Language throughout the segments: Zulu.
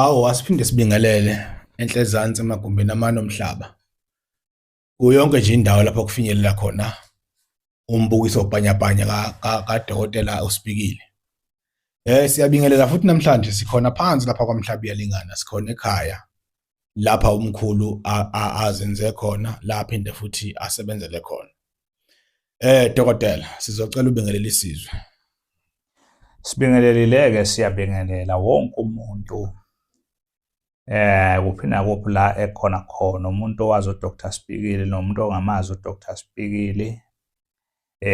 Awu asiphinde sibingelele enhle ezansi emagumbini amane omhlaba. Kuyo yonke nje indawo lapho kufinyelela khona umbukiso bhanyabhanya kaDokotela uSibikile. Siyabingelela futhi namhlanje sikhona phansi lapha kwaMhlaba uyalingana sikhona ekhaya lapha umkhulu azenze khona la aphinde futhi asebenzele khona. Dokotela sizocela ubingelele isizwe. Sibingelelile-ke siyabingelela wonke umuntu kuphi nakuphi la ekhona khona umuntu owazi uDr Spikili nomuntu ongamazi uDr Spikili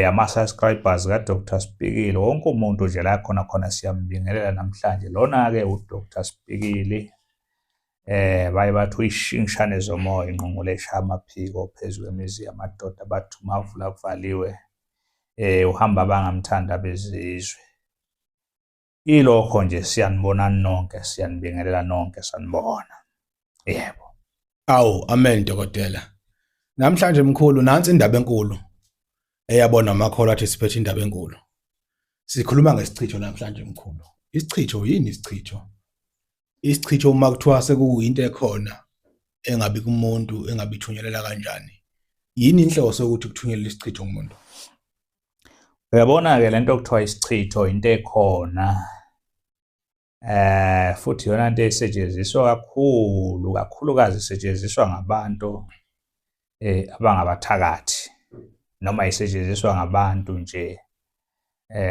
ama-subscribers kaDr Spikili wonke umuntu nje la khona khona siyambingelela namhlanje. Lona-ke uDr Spikili baye bathi uyishingishane zomoya ingqungqule eshaya amaphiko phezu kwemizi yamadoda bathi umavula kuvaliwe uhamba abangamthandi abezizwe. Ilokho nje siyanibona nonke siyanibingelela nonke sanibona. Yebo. Awu amen dokotela. Namhlanje mkhulu nansi indaba enkulu eyabona amakholwa athi siphethe indaba enkulu. Sikhuluma ngesichitho namhlanje mkhulu. Isichitho yini isichitho? Isichitho uma kuthiwa sekuyinto ekhona engabi kumuntu engabe ithunyelelwa kanjani. Yini inhloso yokuthi kuthunyelwe isichitho kumuntu? Uyabona-ke lento okuthiwa isichitho into ekhona futhi iyona nto esetshenziswa kakhulu kakhulukazi isetshenziswa ngabantu abangabathakathi noma isetshenziswa ngabantu nje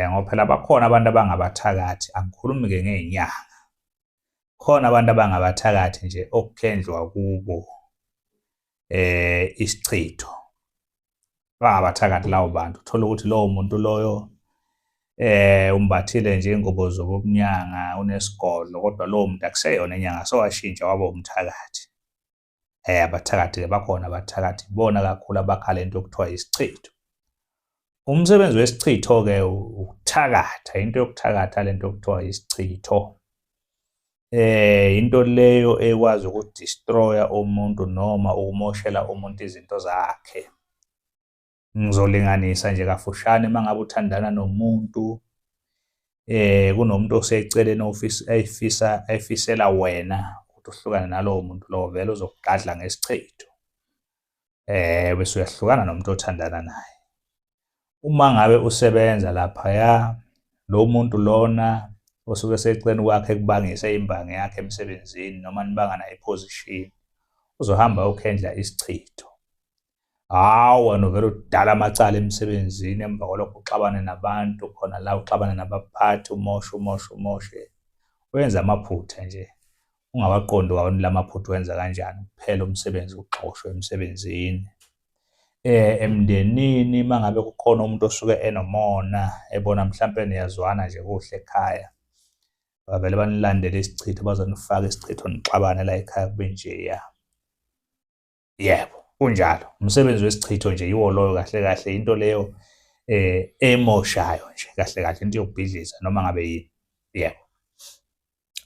ngoba phela bakhona abantu abangabathakathi angikhulumi-ke ngey'nyanga. Khona abantu abangabathakathi nje okukhendlwa kubo isichitho. Bangabathakathi labo bantu uthola ukuthi lowo muntu loyo umbathile nje ingubo zobumnyanga unesigodlo kodwa lowo muntu akuseyona inyanga sowashintsha waba umthakathi. Abathakathi-ke bakhona abathakathi ibona kakhulu abakha le nto okuthiwa isichitho. Umsebenzi wesichitho-ke ukuthakatha, into yokuthakatha le nto okuthiwa isichitho. Into leyo ekwazi ukudestroya umuntu noma ukumoshela umuntu izinto zakhe. Ngizolinganisa nje kafushane uma ngabe uthandana nomuntu kunomuntu oseceleni ofisa efisa efisela wena ukuthi uhlukane nalowo muntu lowo vele uzokugadla ngesichitho. Bese uyahlukana nomuntu othandana naye. Uma ngabe usebenza laphaya lo muntu lona osuke eseceleni kwakhe ekubangise imbangi yakhe emsebenzini noma nibangana iphozishini uzohamba ayokhendla isichitho. Hawu wena uvele udala amacala emsebenzini emva kwalokho uxabane nabantu khona la uxabane nabaphathi umoshe umoshe umoshe wenze amaphutha nje ungawaqondi wona la maphutha wenza kanjani kuphela umsebenzi uxoshwe emsebenzini. Emndenini uma ngabe kukhona umuntu osuke enomona ebona mhlampe niyazwana nje kuhle ekhaya bavele banilandele isichitho bazonifaka isichitho nixabane la ekhaya kube njeya. Yebo, kunjalo. Umsebenzi wesichitho nje yiwo loyo kahle kahle into leyo emoshayo nje kahle kahle into yokubhidliza noma ngabe yini. Yebo.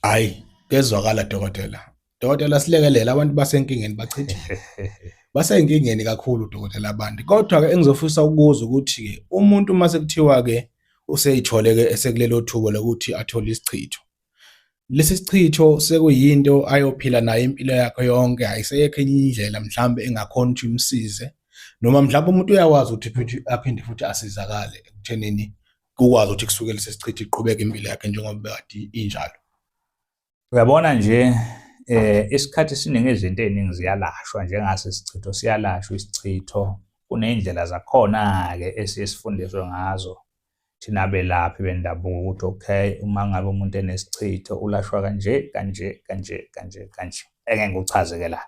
Hayi, kezwakala dokotela. Dokotela silekelele abantu basenkingeni bachithile. Basenkingeni kakhulu dokotela abantu. Kodwa ke engizofisa ukubuza ukuthi ke umuntu uma sekuthiwa ke useyithole ke esekulelo thuba lokuthi athole isichitho. Lesi sichitho sekuyinto ayophila nayo impilo yakhe yonke, ayisekho enye indlela mhlambe engakhona ukuthi imsize noma mhlawumbe umuntu uyakwazi ukuthi futhi aphinde futhi asizakale ekuthenini kukwazi ukuthi kusuke lesi sichitho iqhubeke impilo yakhe njengoba bekade injalo. Uyabona nje isikhathi esiningi izinto ey'ningi ziyalashwa njengaso isichitho siyalashwa isichitho. Kuney'ndlela zakhona-ke esiye sifundiswe ngazo thina belaphi bendabuko ukuthi okay uma ngabe umuntu enesichitho ulashwa kanje kanje kanje kanje kanje. Engeke ngikuchaze-ke la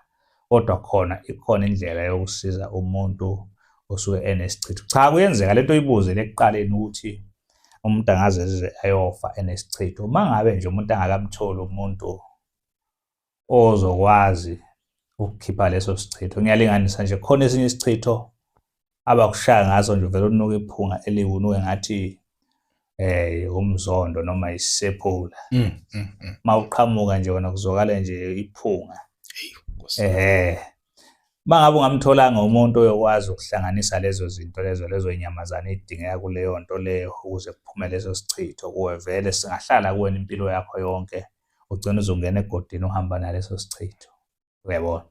kodwa khona ikhona indlela yokusiza umuntu osuke enesichitho. Cha kuyenzeka lento oyibuze ekuqaleni ukuthi umuntu angaze aze ayofa enesichitho. Uma ngabe nje umuntu angakamtholi umuntu ozokwazi ukukhipha leso sichitho, ngiyalinganisa nje khona esinye isichitho abakushaya ngaso nje uvele unuke iphunga elibi unuke ngathi umzondo noma isephula. Uma uqhamuka nje wena kuzwakala nje iphunga. Uma ngabe ungamtholanga umuntu oyokwazi ukuhlanganisa lezo zinto lezo lezo nyamazane ey'dingeka kuleyo nto leyo ukuze kuphume leso sichitho kuwe vele singahlala kuwena impilo yakho yonke. Ugcina uzongena egodini uhamba naleso sichitho. Uyabona?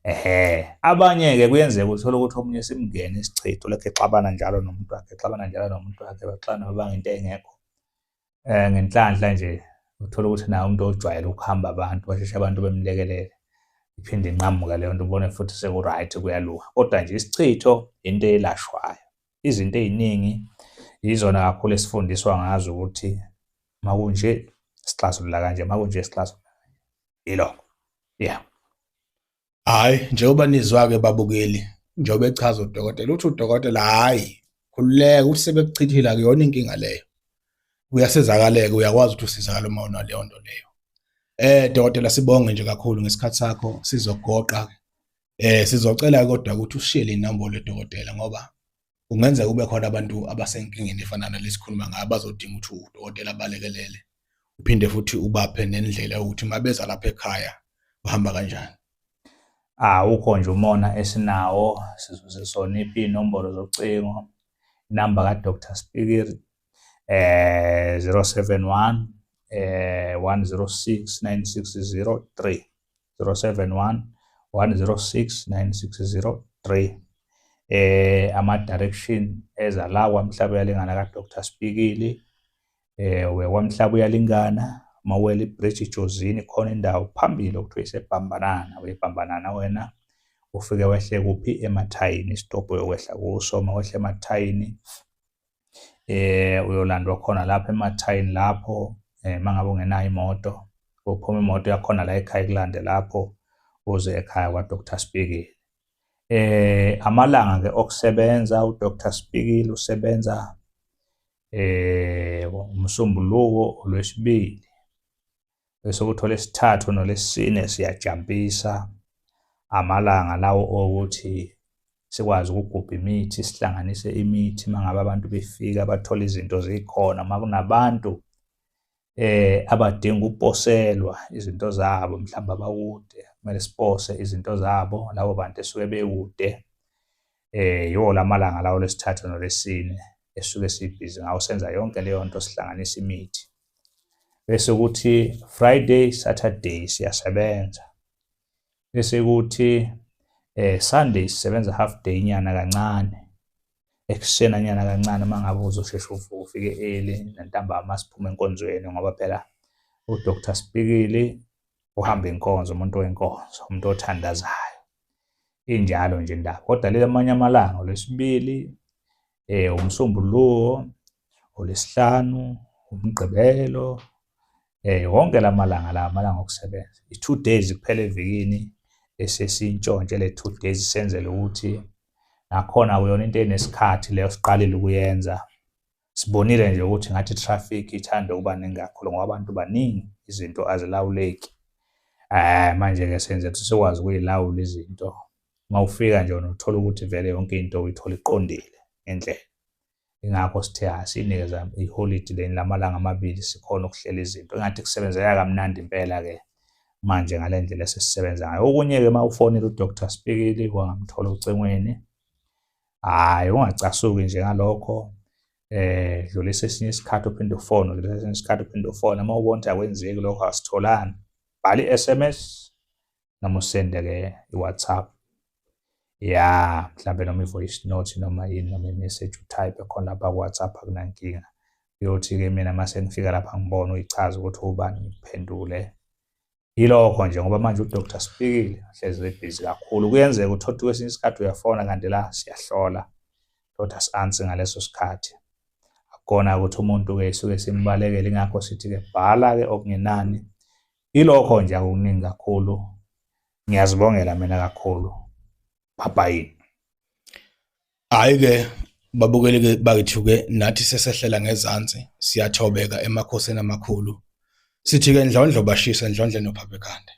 Ehhe, abanye-ke kuyenzeka uthole ukuthi omunye simngene isichitho lokhu exabana njalo nomuntu wakhe, exabana njalo nomuntu wakhe, baxabana bebanga into engekho. Ngenhlanhla nje uthole ukuthi naye umuntu ojwayele ukuhamba abantu, basheshe abantu bemlekelele. Iphinde inqamuke leyo nto ubone futhi seku-right kuyalunga. Kodwa nje isichitho into eyelashwayo. Izinto ey'ningi yizona kakhulu esifundiswa ngazo ukuthi makunje sixazulula kanje, makunje sixazulula kanje. Yilokho. Yeah. Hhayi, njengoba nizwa-ke babukeli, njengoba echaza udokotela, uthi udokotela hhayi, khululeka ukuthi sebekuchithile akuyona inkinga leyo. Uyasizakaleka, uyakwazi ukuthi usizakale uma unaleyo nto leyo. Dokotela sibonge nje kakhulu ngesikhathi sakho sizogoqa. Sizocela kodwa ukuthi usishiyele inombolo yodokotela ngoba kungenzeka kube khona abantu abasenkingeni efana nale sikhuluma ngayo abazodinga ukuthi udokotela abalekelele. Uphinde futhi ubaphe nendlela yokuthi uma beza lapha ekhaya bahamba kanjani. Awukho nje umona esinawo sizoze soniphe iy'nombolo zocingo. Inamba ka-Dr Spikiri 071 106 9603 071 106 9603 ama direction eza la kwaMhlaba uyalingana ka Dr Spikili wekwamhlaba uyalingana mawela ibridge iJozini khona indawo phambili okuthiwa iseBhambanana uyebhambanana wena ufike wehle kuphi emathayini isitobho yokwehla kuso mawehla emathayini uyolandwa khona lapha emathayini lapho mangabe ungenayo imoto uphuma imoto yakhona la ekhaya ikulande lapho uze ekhaya kwa Dr Spikili. Amalanga ke okusebenza uDr Spikili usebenza uMsombuluko, olwesibili, bese kuthi olwesithathu nolwesine siyajampisa amalanga lawo okuthi sikwazi ukugubha imithi, sihlanganise imithi uma ngabe abantu befika bathole izinto zikhona. Uma kunabantu abadinga ukuposelwa izinto zabo, mhlawumbe abakude, kumele sipose izinto zabo, labo bantu esuke bekude. Yiwo la malanga lawo olwesithathu nolwesine esuke sibhizi ngawo senza yonke leyo nto sihlanganisa imithi. Bese kuthi Friday, Saturday siyasebenza. Bese kuthi Sunday sisebenza half day nyana kancane. Ekuseni nyana kancane uma ngabe uzosheshe uvuke ufike early nantambama siphume enkonzweni ngoba phela uDr Spikili uhamba inkonzo, umuntu wenkonzo, umuntu othandazayo. Injalo nje indaba. Kodwa leli amanye amalanga olwesibili, uMsombuluko, olwesihlanu, uMgqibelo, wonke lamalanga la amalanga okusebenza. I-2 days kuphela evikini esesintshontshe le 2 days senzele ukuthi nakhona akuyona into enesikhathi leyo siqalile ukuyenza. Sibonile nje ukuthi ngathi traffic ithanda ukuba ningi kakhulu ngoba abantu baningi, izinto azilawuleki. Manje-ke senze ukuthi sikwazi ukuyilawula izinto. Uma ufika nje wena uthola ukuthi vele yonke into uyithola iqondile ngendlela. Ingakho sithe asinikeza iholidi leni lamalanga amabili sikhona ukuhlela izinto. Engathi kusebenzeka kamnandi impela-ke manje ngale ndlela esesisebenza ngayo. Okunye-ke uma ufonela uDr Spikili wangamthola ocingweni, hhayi ungacasuki nje ngalokho. Dlulisa esinye isikhathi uphinde ufone, dlulisa esinye isikhathi uphinde ufone. Uma ubona ukuthi akwenzeki lokho asitholani, bhala i-S_M_S noma usende-ke i-WhatsApp. Ya, mhlambe noma i-voice note noma yini noma i-message utype khona lapha ku-WhatsApp akunankinga. Kuyothi-ke mina mase ngifika lapha ngibone uyichaze ukuthi ubani ngiphendule. Yilokho nje ngoba manje uDr Spikili hlezi ebhizi kakhulu. Kuyenzeka uthole ukuthi kwesinye isikhathi uyafona kanti la siyahlola, kodwa asi-answer ngaleso sikhathi. Akukona ukuthi umuntu-ke isuke simbalekele, ingakho sithi-ke bhala-ke okungenani. Yilokho nje akukuningi kakhulu. Ngiyazibongela mina kakhulu. Bye-bye. Hhayi-ke babukeli-ke bakwethu-ke nathi sesehlela ngezansi siyathobeka emakhosini amakhulu. Sithi-ke ndlondlo bashisa ndlondlo nophaphekhanda.